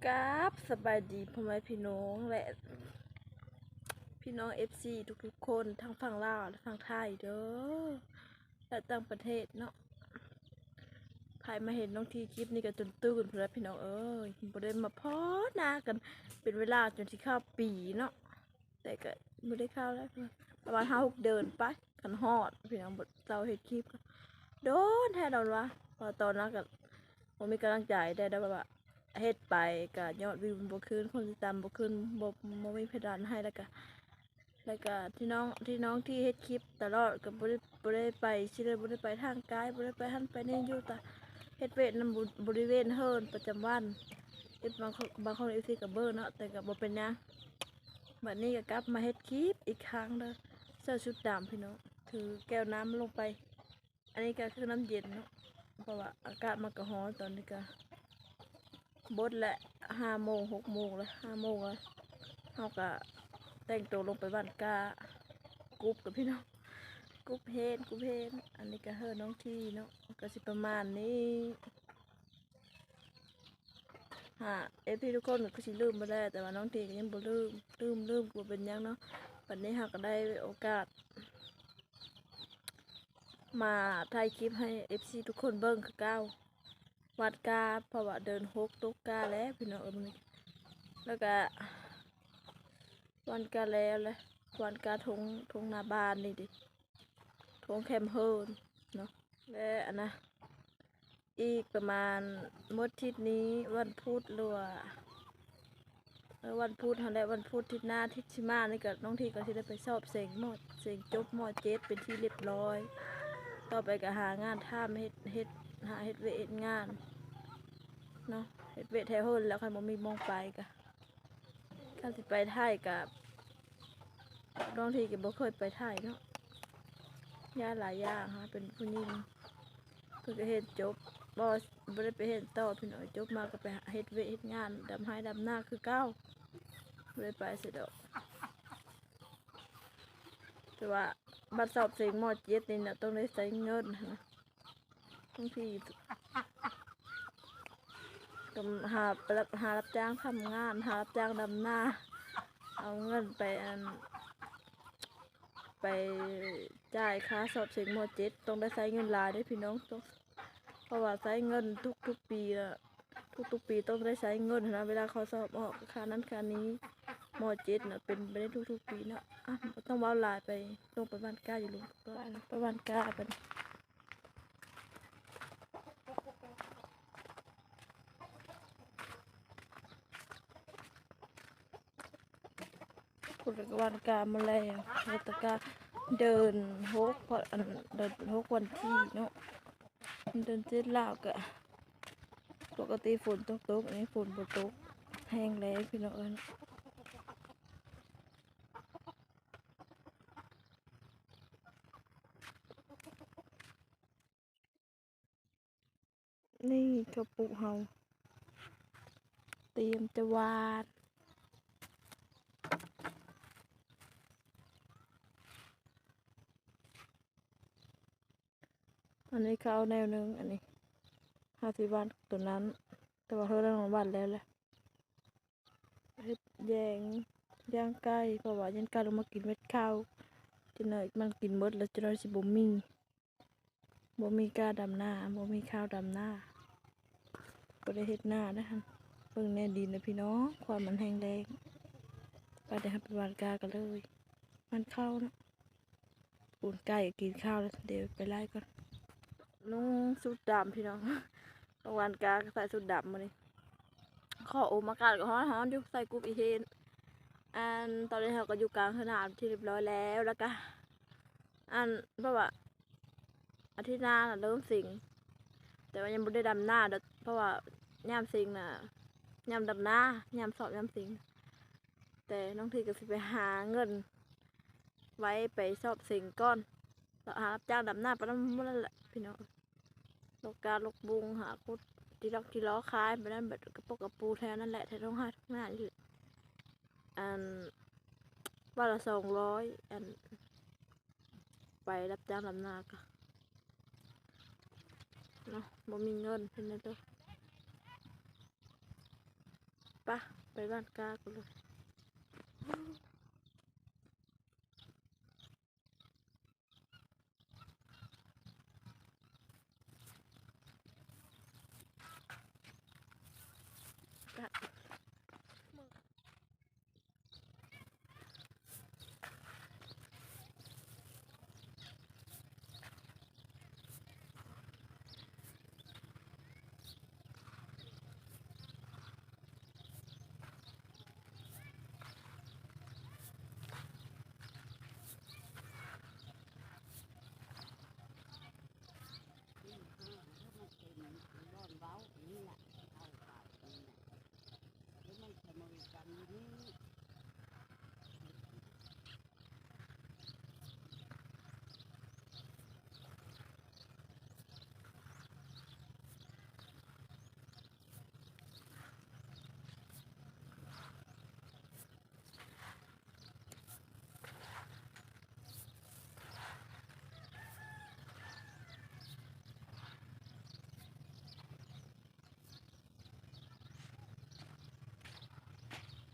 ກາບສະບາຍດີພໍ່ແມ່ພີ່ນ້ອງ ແລະ ພີ່ນ້ອງເອັຟຊີທຸກໆຄົນ ທັງຝັ່ງລາວ ແລະ ຝັ່ງໄທເດີ ແລະ ຕ່າງປະເທດເນາະ. ໃຜມາເຫັນນ້ອງທີຄລິບນີ້ກໍຈົນຕື່ນພຸ້ນລະພີ່ນ້ອງເອີຍ, ບໍ່ໄດ້ມາພໍ້ໜ້າກັນເປັນເວລາຈົນຊິເຂົ້າປີເນາະ. ແຕ່ກໍບໍ່ໄດ້ເຂົ້າແລ້ວ ປະມານຫ້າຫົກເດືອນໄປ ຄັນຮອດພີ່ນ້ອງ. ບໍ່ເຊົາເຮັດຄລິບ ໂດນແທ້ໂດນວ່າ ເພາະຕອນນັ້ນກໍບໍ່ມີກຳລັງໃຈ ແຕ່ແບບວ່າເຮັດໄປກໍຍອດວິວມັນບໍ່ຂຶ້ນ ຄົນຕິດຕາມບໍ່ຂຶ້ນ ບໍ່ ບໍ່ມີໃຜດັນໃຫ້ ແລ້ວກໍ ແລ້ວກໍທີ່ນ້ອງ ທີ່ນ້ອງທີ່ເຮັດຄລິບຕະຫຼອດ ກໍບໍ່ໄດ້ ບໍ່ໄດ້ໄປ ຊິໄດ້ ບໍ່ໄດ້ໄປທາງໄກ ບໍ່ໄດ້ໄປຫັ້ນໄປນີ້ ຢູ່ແຕ່ເຮັດວຽກນຳ ບໍ ບໍລິເວນເຮືອນປະຈຳວັນ. ເອັຟ ບາງຄົນ ບາງຄົນເອັຟຊີກໍເບິ່ງເນາະ ແຕ່ກໍບໍ່ເປັນຫຍັງ. ບັດນີ້ກໍກັບມາເຮັດຄລິບອີກຄັ້ງເດີ ໃສ່ຊຸດດຳພີ່ນ້ອງ ຖືແກ້ວນ້ຳລົງໄປ. ອັນນີ້ກໍຄືນ້ຳເຢັນເນາະ ເພາະວ່າອາກາດມັນກໍຮ້ອນ. ຕອນນີ້ກໍບົດແຫຼະ ຫ້າໂມງ ຫົກໂມງແລ້ວ ຫ້າໂມງແລ້ວ. ເຮົາກໍແຕ່ງໂຕລົງໄປຫວ່ານກ້າ ກຸບກັບພີ່ນ້ອງ ກຸບເຮນ ກຸບເຮນ. ອັນນີ້ກໍເຮືອນນ້ອງທີເນາະ ກໍຊິປະມານນີ້. ຫາ ເອັຟຊີທຸກຄົນກໍຄືຊິລືມໄປແລ້ວ ແຕ່ວ່ານ້ອງທີກໍຍັງບໍ່ລືມ ລືມ ລືມກໍບໍ່ເປັນຫຍັງເນາະ. ບັດນີ້ເຮົາກໍໄດ້ໂອກາດມາຖ່າຍຄລິບໃຫ້ເອັຟຊີທຸກຄົນເບິ່ງຄືເກົ່າ. ຫວ່ານກ້າ ເພາະວ່າເດືອນຫົກຕົກກ້າແລ້ວພີ່ນ້ອງເອີຍ ມື້ນີ້ ແລ້ວກໍຫວ່ານກ້າແລ້ວແຫຼະ ຫວ່ານກ້າທົ່ງ ທົ່ງໜ້າບ້ານນີ້ເດ ທົ່ງແຄມເຮີນເນາະ. ແລະ ອັນນະ ອີກປະມານໝົດທິດນີ້ ວັນພຸດ ຫຼືວ່າ ເອີ ວັນພຸດຫັ້ນແຫຼະ ວັນພຸດທິດໜ້າ ທິດຊິມານີ້ກໍ ນ້ອງທີກໍຊິໄດ້ໄປສອບເສັງ ມ. ເສັງຈົບ ມ. ເຈັດ ເປັນທີ່ລຽບລ້ອຍ. ຕໍ່ໄປກໍຫາງານທຳ ເຮັດ ເຮັດ ຫາເຮັດວຽກເຮັດງານເນາະ ເຮັດວຽກແຖວເຮືອນແລ້ວ ຄັນບໍ່ມີໝ່ອງໄປກໍ ຄັນຊິໄປໄທກໍ ນ້ອງທີກໍບໍ່ເຄີຍໄປໄທເນາະ ຢ້ານຫຼາຍຢ່າງ ຫາເປັນຜູ້ຍິງ ເພິ່ນກໍຮຽນຈົບ ບໍ່ ບໍ່ໄດ້ໄປຮຽນຕໍ່ພີ່ນ້ອງ ຈົບມາກໍໄປເຮັດວຽກເຮັດງານ ດຳໄຮ່ດຳນາຄືເກົ່າ ບໍ່ໄດ້ໄປໃສດອກ. ແຕ່ວ່າບັດສອບເສັງ ມ. ເຈັດ ນີ້ນະ ຕ້ອງໄດ້ໃຊ້ເງິນຫັ້ນນະ ບາງທີກໍຫາໄປ ຫາຮັບຈ້າງທຳງານ ຫາຮັບຈ້າງດຳນາ ເອົາເງິນໄປ ອັນ ໄປຈ່າຍຄ່າສອບເສັງ ມ. ເຈັດ ຕ້ອງໄດ້ໃຊ້ເງິນຫຼາຍເດ້ພີ່ນ້ອງ ຕ້ອງ ເພາະວ່າໃຊ້ເງິນທຸກໆປີ ທຸກໆປີຕ້ອງໄດ້ໃຊ້ເງິນຫັ້ນນະ ເວລາເຂົາສອບອອກ ຄ່ານັ້ນຄ່ານີ້. ມ. ເຈັດ ນະ ເປັນໄປໄດ້ທຸກໆປີເນາະ. ອະ ບໍ່ຕ້ອງເວົ້າຫຼາຍ ໄປ ລົງໄປຫວ່ານກ້າຢູ່ລຸ່ມ ໄປຫວ່ານກ້າໄປ. ພຸ້ນລະກະຫວ່ານກ້າມາແລ້ວ ແລ້ວຕະກະເດືອນຫົກ ເພາະອັນເດືອນຫົກວັນທີເນາະ ເດືອນເຈັດລາວກະ ປົກກະຕິຝົນຕ້ອງຕົກ ອັນນີ້ຝົນບໍ່ຕົກ ແຫ້ງແລ້ງພີ່ນ້ອງເອີຍ. ນີ້ເຂົາປູກເຮົາ ຕຽມຈະຫວ່ານ. ອັນນີ້ເຂົາເອົາແນວໜຶ່ງ ອັນນີ້ເຮົາຊິຫວ່ານຕົວນັ້ນ ແຕ່ວ່າເຮົາໄດ້ຫວ່ານແລ້ວແຫຼະ. ເຮັດແຍງ ຢ່າງໄກ່ ເພາະວ່າຢ້ານໄກ່ລົງມາກິນເມັດເຂົ້າ ຈັກໜ້ອຍມັນກິນໝົດແລ້ວ ຈັກໜ້ອຍຊິບໍ່ມີ ບໍ່ມີກ້າດຳນາ ບໍ່ມີຂ້າວດຳນາ ບໍ່ໄດ້ເຮັດນາເດ້ຫັ້ນ. ເບິ່ງແນ່ດິນນະພີ່ນ້ອງ ຄວາມມັນແຫ້ງແລ້ງ. ໄປ ດຽວເຮົາໄປຫວ່ານກ້າກັນເລີຍ ຫວ່ານເຂົ້າເນາະ. ປູນໄກ່ກິນຂ້າວແລ້ວ ດຽວໄປໄລ່ກ່ອນ. ນຸ່ງຊຸດດຳພີ່ນ້ອງ ຫວ່ານກ້າກໍໃສ່ຊຸດດຳມື້ນີ້ ຂໍໂອມ ອາກາດກໍຮ້ອນໆຢູ່ ໃສ່ກຸບອີເທນ. ອັນ ຕອນນີ້ເຮົາກໍຢູ່ກາງສະໜາມທີ່ຮຽບຮ້ອຍແລ້ວ ແລ້ວກະ ອັນ ແບບວ່າ ອາທິດໜ້ານະເລີ່ມເສັງ ແຕ່ວ່າຍັງບໍ່ໄດ້ດຳນາດອກ ເພາະວ່າຍາມເສັງນະ ຍາມດຳນາ ຍາມສອບຍາມເສັງ. ແຕ່ນ້ອງທີກໍຊິໄປຫາເງິນໄວ້ໄປສອບເສັງກ່ອນ ແລ້ວຫາຮັບຈ້າງດຳນາໄປນຳໝູ່ນັ້ນແຫຼະພີ່ນ້ອງ. ລົກກາລົກບຸງ ຫາຂຸດຈີລອກຈີລໍຂາຍໄປນັ້ນ ແບບກະປົກກະປູແຖວນັ້ນແຫຼະ ແຖວທົ່ງໄຮ່ທົ່ງນານີ້ແຫຼະ. ອັນ ວັນລະສອງຮ້ອຍ ອັນ ໄປຮັບຈ້າງດຳນາກະເນາະ ບໍ່ມີເງິນເປັນແນວໃດ. ປະ ໄປບ້ານກາກັນເລີຍ.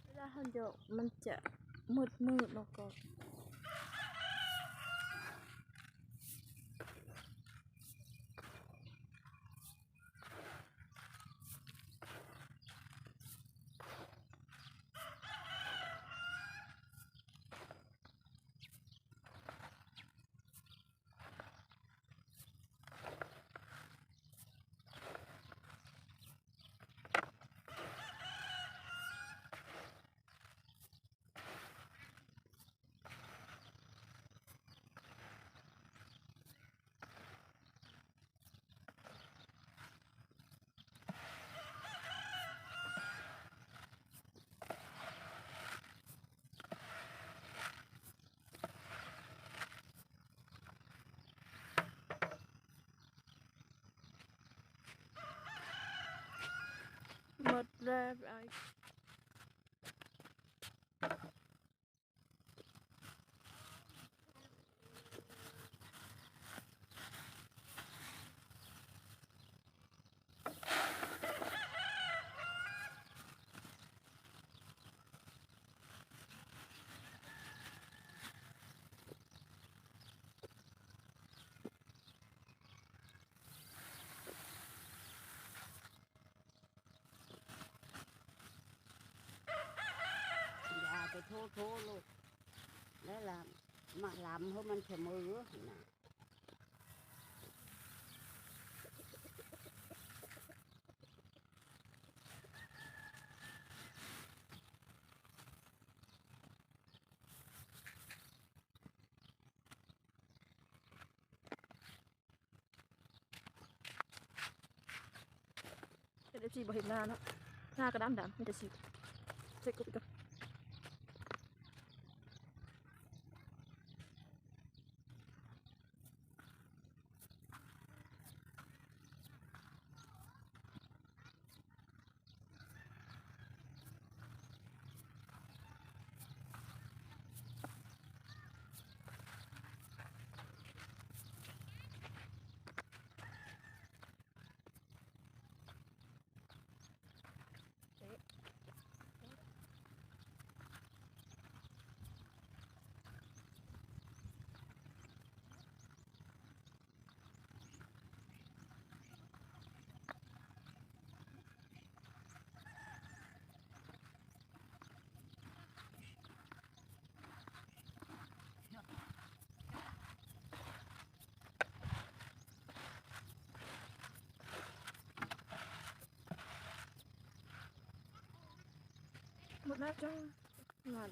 ເວລາເຮົາຢອກມັນຈະມືດໆ ແລ້ວກໍ ໝົດແລ້ວ. Dah, ໂທໂທໂລດ ແລ້ວລະ ມາລຳໃຫ້ມັນສະເໝີຫັ້ນນະ. ເຮັດ ເອັຟຊີ ບໍ່ເຫັນໜ້າເນາະ ໜ້າກະດຳໆ ມີແຕ່ສິວ ເຊັກກຸບອີກກ່ອນ. ໝົດແລ້ວຈ້າ ງານ.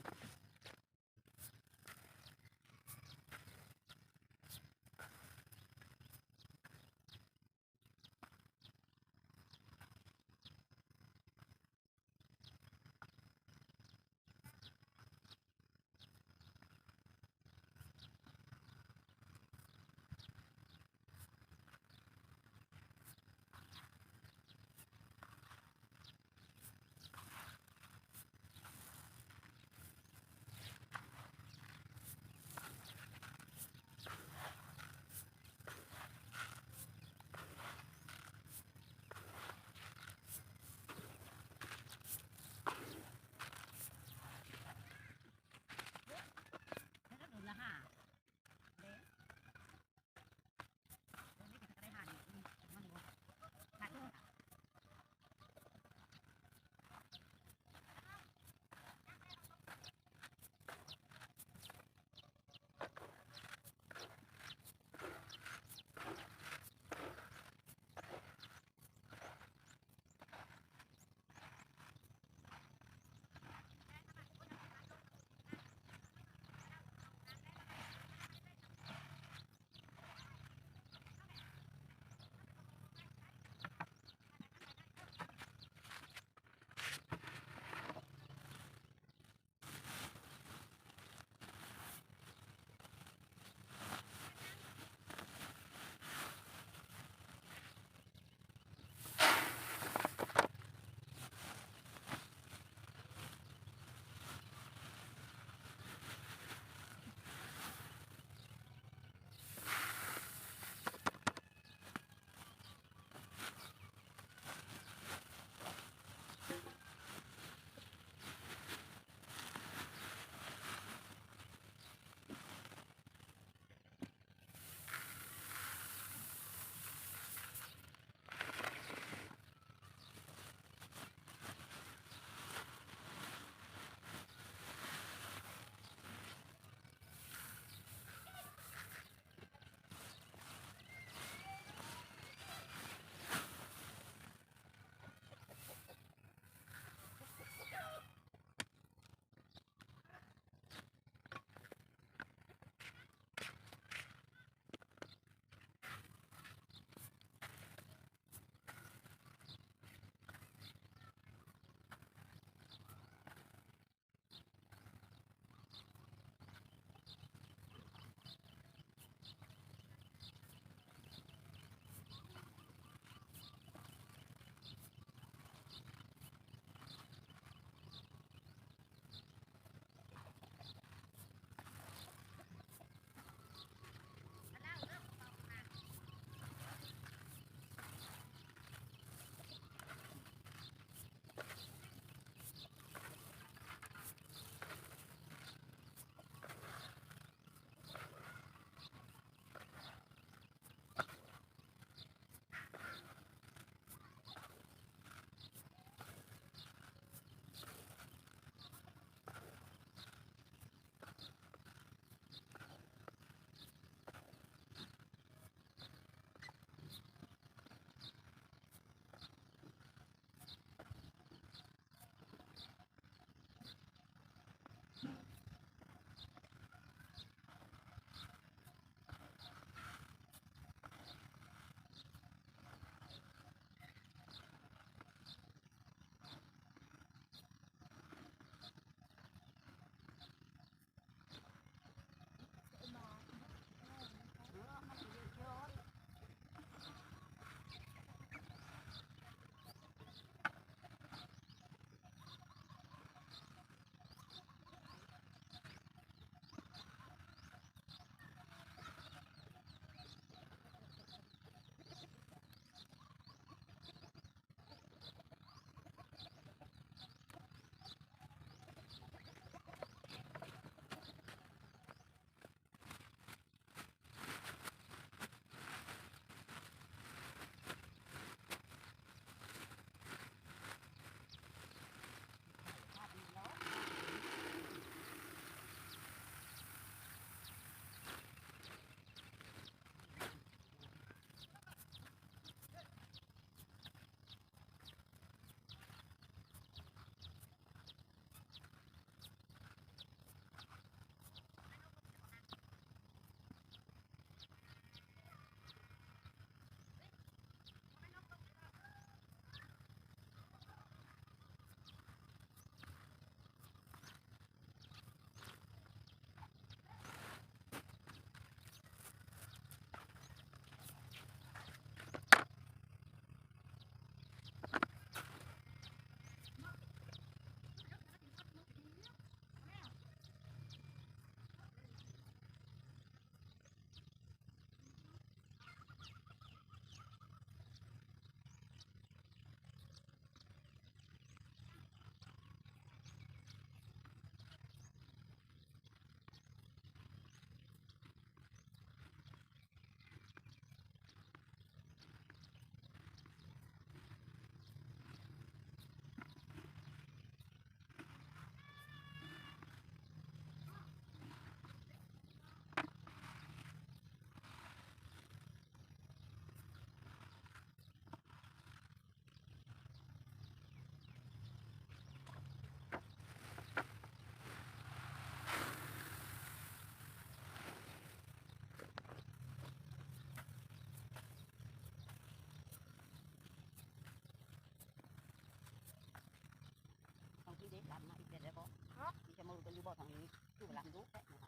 ແລ້ວບໍ່? ເນາະ ມີແຕ່ມືກັນຢູ່ບໍ່ທາງນີ້? ຄືວ່າລຳດຸແທ້ເນາ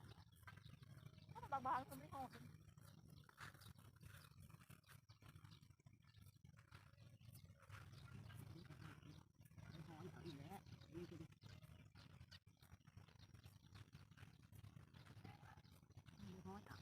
ະ ບາງໆ ມັນໄມ່ຮອດ ມັນຮອດເອົາອີກແລ້ວ ມັນຮອດເອົາ.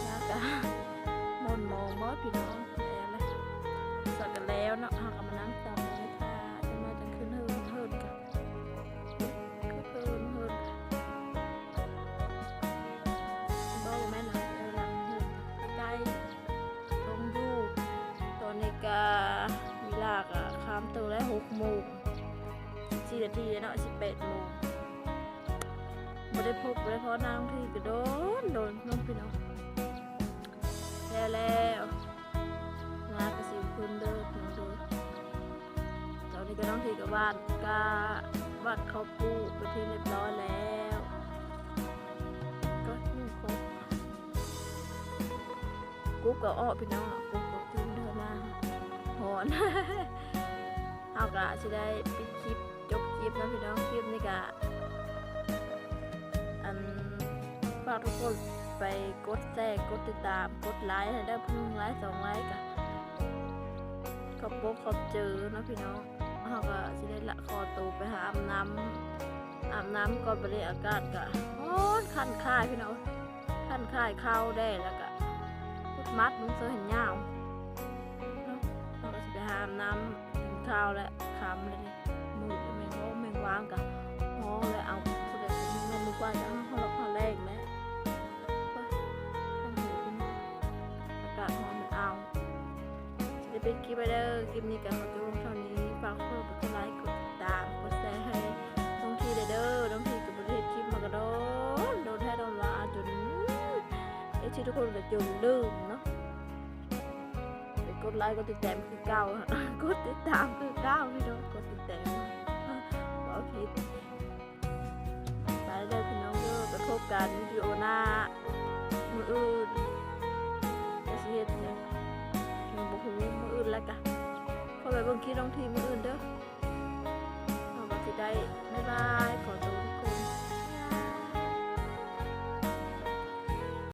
ຍາກະມົນມອງເບິດພີ່ນ້ອງ ແລ້ວລະ ສັກກະແລ້ວເນາະ ເຮົາກະມານັ່ງເຊົາ ຖ້າຈັກໜ້ອຍຈັ່ງຂຶ້ນເຮືອນ ເຮືອນກະ ຄືເພິ່ນ ເພິ່ນ ບໍ່ແມ່ນນະ ເອີ ຫຼັງເຮືອນໃກ້ໆ ລົງຢູ່ ຕອນນີ້ກະເວລາກະຄ່ຳເຕີບແລ້ວ ຫົກໂມງສິບສີ່ນາທີແລ້ວເນາະ ສິບແປດໂມງ ບໍ່ໄດ້ພົບ ບໍ່ໄດ້ພໍ້ນາງທີ່ກະດົນ ດົນເນາະພີ່ນ້ອງ ແລ້ວ ແລ້ວ ງາກະຊິຂຶ້ນເດີພີ່ນ້ອງເດີ ຕອນນີ້ກະນ້ອງທີ່ກະຫວ່ານ ກະຫວ່ານເຂົ້າປູກເປັນທີ່ຮຽບຮ້ອຍແລ້ວ ກະໜຶ້ງເຂົ້າ ກຸບກະອອກພີ່ນ້ອງ ກຸບກະຂຶ້ນເດີ ມາຮ້ອນ ເຮົາກະຊິໄດ້ປິດຄລິບ ຈົບຄລິບເນາະພີ່ນ້ອງ ຄລິບນີ້ກະ ອັນ ຝາກທຸກຄົນໄປກົດແຊ ກົດຕິດຕາມ ກົດໄລໃຫ້ເດີ ຜູ້ໜຶ່ງໄລ ສອງໄລກະຂອບອົກຂອບໃຈເນາະພີ່ນ້ອງ ເຮົາກະຊິໄດ້ລະ ຂໍໂຕໄປຫາອາບນ້ຳ ອາບນ້ຳກ່ອນ ບາດນີ້ອາກາດກະຮ້ອນ ຄັນຄາຍພີ່ນ້ອງ ຄັນຄາຍ ຄາວແດ່ ແລ້ວກະ ໝົດມັດ ນຸ່ງເສື້ອແຂນຍາວເນາະ ເຮົາກະຊິໄປຫາອາບນ້ຳ ກິນຂ້າວແລ້ວ ຄ່ຳແລ້ວນີ້ ມືດແມງວອງແມງວາງກະຮ້ອງແລ້ວ ເອົາ ຜູ້ໃດຊິແມ່ນລູກວ່າຈະເຮົາເຮົາລອກເຮົາແລງແລ້ວ ອາກາດຮ້ອນມັນອາວ ຊິໄດ້ປິດຄລິບໄວ້ເດີ ຄລິບນີ້ກະຂໍຈົບລົງເທົ່ານີ້ ຝາກທຸກຄົນກົດໄລ ກົດຕິດຕາມ ກົດແຊໃຫ້ນ້ອງທີໄດ້ເດີ ນ້ອງທີກະບໍ່ໄດ້ເຮັດຄລິບມາກະດົນ ດົນແທ້ດົນວ່າ ຈົນ ເອັຟຊີ ທຸກຄົນກະຈົນລືມເນາະ ໄປກົດໄລ ກົດຕິດຕາມຄືເກົ່າ ກົດຕິດຕາມຄືເກົ່າ ພີ່ນ້ອງ ກົດຕິດຕາມ ເວົ້າຜິດ ໄປເດີພີ່ນ້ອງເດີ ໄປພົບກັນວິດີໂອໜ້າ ມື້ອື່ນ ກະຊິເຮັດຫຍັງ ຍັງບໍ່ຮູ້ ມື້ອື່ນແລ້ວກະ ຂໍໄປເບິ່ງຄລິບນ້ອງທີມື້ອື່ນເດີ ເຮົາກະຊິໄດ້ ບາຍບາຍ ຂໍໂຕ